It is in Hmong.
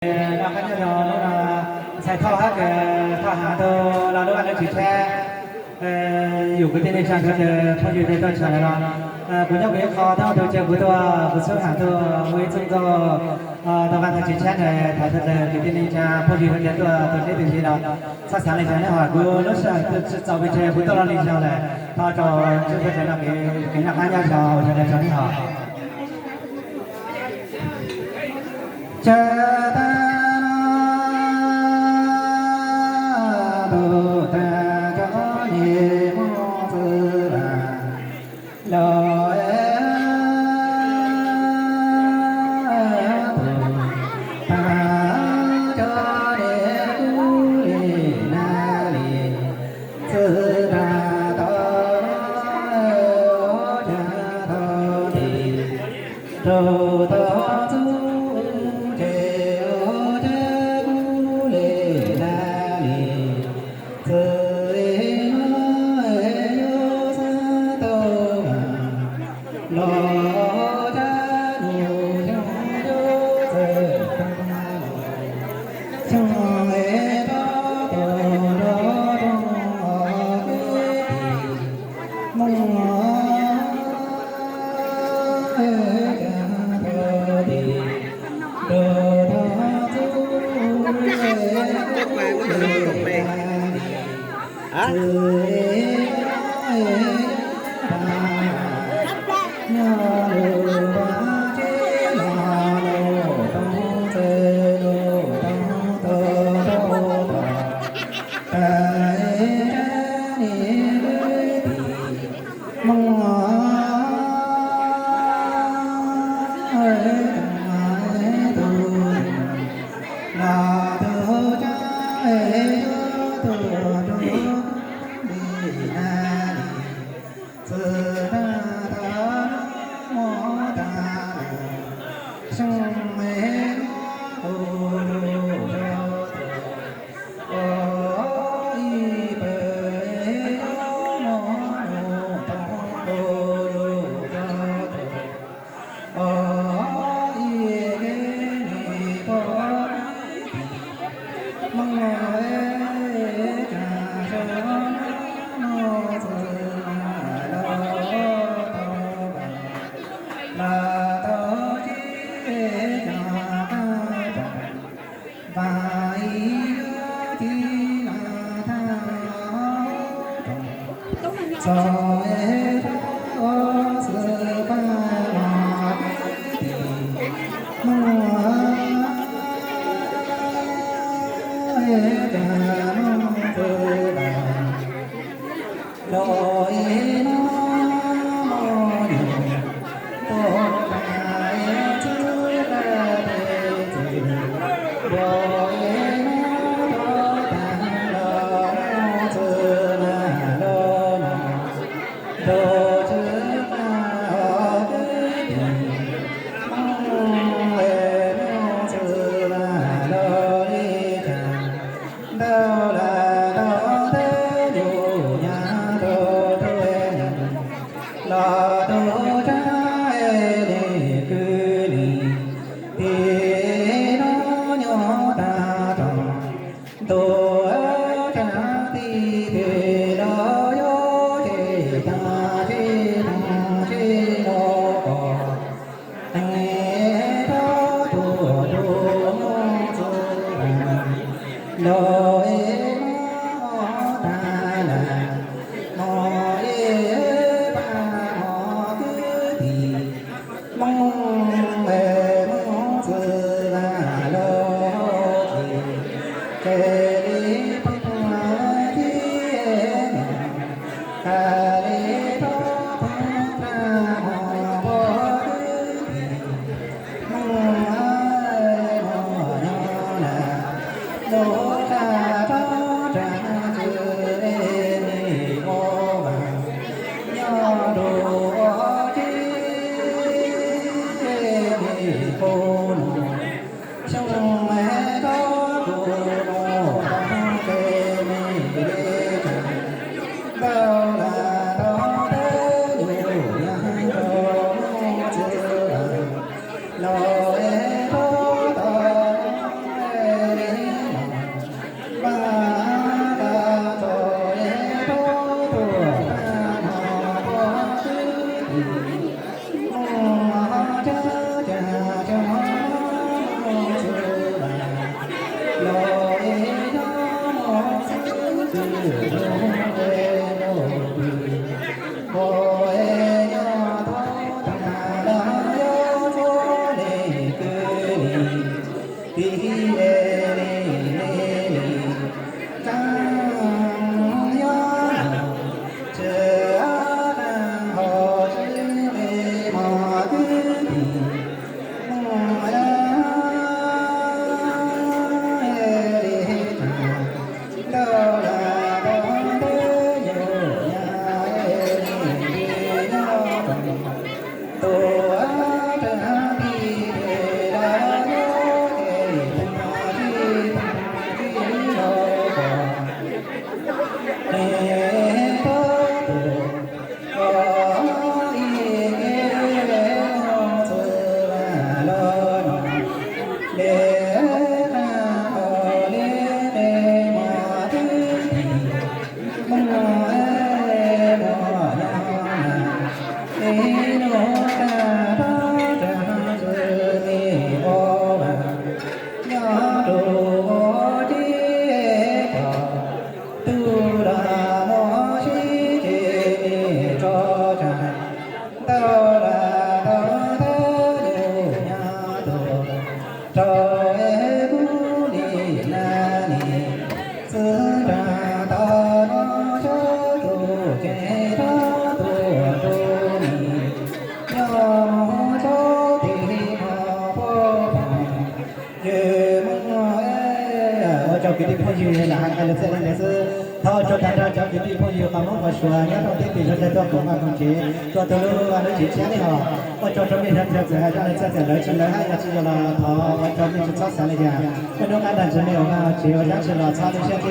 Noj qab nyob zoo lub no, ntxhais Thoj Hab Kawm, Thoj Hav Tug los lub a lub tswv tsab, yus kwv tij neej tsa sawv daws phooj ywg tuaj tshawb lawm los, kuv nyob kuv ib qho, thawj tug cia kuv tuaj, kuv xub ham tuaj ua ib txuj nkauj tau vaj thaj tswv tsab ntawd, thov sawv daws kwv tij neej tsa phooj ywg sawv daws tuaj tus deb tus ntxiv los txhob xav li cas, neb ho kuv lub sij hawm tsis txaus pes tsawg, kuv tuaj los li zaug lawm, thov rau ntsuj plig sawv daws kev noj qab nyob zoo, sawv daws tsaug neb ho. Tsa ta na tu ta cov niam muaj txwv lam los tus tag cov niam kuj li na li txwv tag tau los ua cas tau tis rau tau txuj ces ua cas kuj li na li txwv no yuav xav tau los cas nus xyoo yuav txawm tag los xyoo es rov tus rov rooj os kwv tij Hmoob, cas tau tis rau tau txuj Ua rau kwv tij phooj ywg lam hais qhia lus txij li ntawd xwb. Thov ua tsaug tag nrho cov kwv tij phooj ywg qhov Hmoob qhov Suav nyob rau teb chaws txhua txhia tuaj koom vaj koom tsev, txhua tus lub vaj lub tsev tshiab li hos. Ua tsaug rau mej txhua txhia txawm hais zaj li txhua txhia lawv tsis lawv hab yog tsis yog los thov ua rau mej tsis txhob xav li cas. Muaj hnub qab nrag ntseg mej ua vaj ua tsev ua dab tsi los txhob lub siab tib